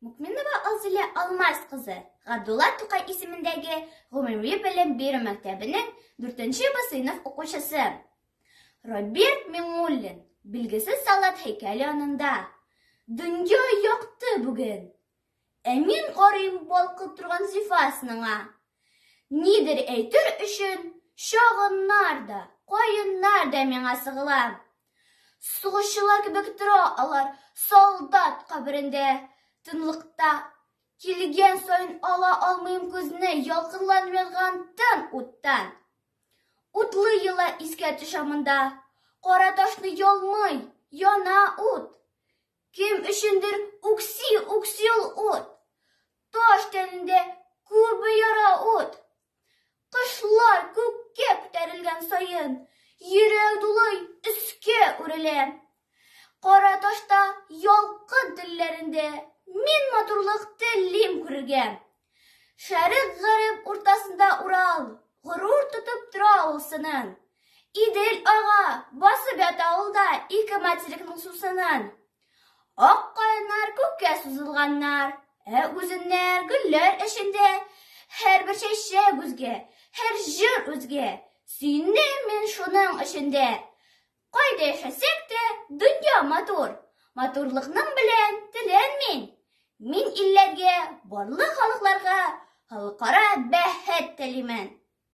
Мукминова Алзилә Алмаз кызы, Габдулла Тукай исемендәге гомуми белем бирү мәктәбенең 4 Б сыйныф укучысы. Роберт Миңуллин, билгесез солдат һәйкәле янында. Дөнья якты бүген. Ә мин карыйм балкып торган зифа сыныңа. Нидер әйтер өчен чагыннар да, каеннар да миңа сыгыла. Сугышчылар кебек тора алар солдат каберендә, тынлыкта. Килгән саен ала алмыйм күзне ялкынланып янган тын уттан. Утлы еллар искә төшә монда. Кара ташны ялмый, яна ут. Кем өчендер үкси-үкси ул ут. Таш тәнендә күпме яра ут. Кошлар күккә күтәрелгән саен, йөрәк дулый, өскә үрелә. Кара ташта ялкын телләрендә мин матурлык телим күрергә. Шәрык гарәп уртасында Урал, горур тотып тора ул сынын. Идел ага, басып ята ул да ике материкның сусынын. Ак каеннар күккә сузылганнар, ә үзеннәр гөлләр эчендә. Һәрбер чәчәк үзгә, һәр җыр үзгә. Сөенәм мин шуның эчендә. Кайда яшәсәк тә, дөнья матур. Матурлыкның белән теләнмим. Мин илләргә, барлык халыкларга халыкара бәхет телимен.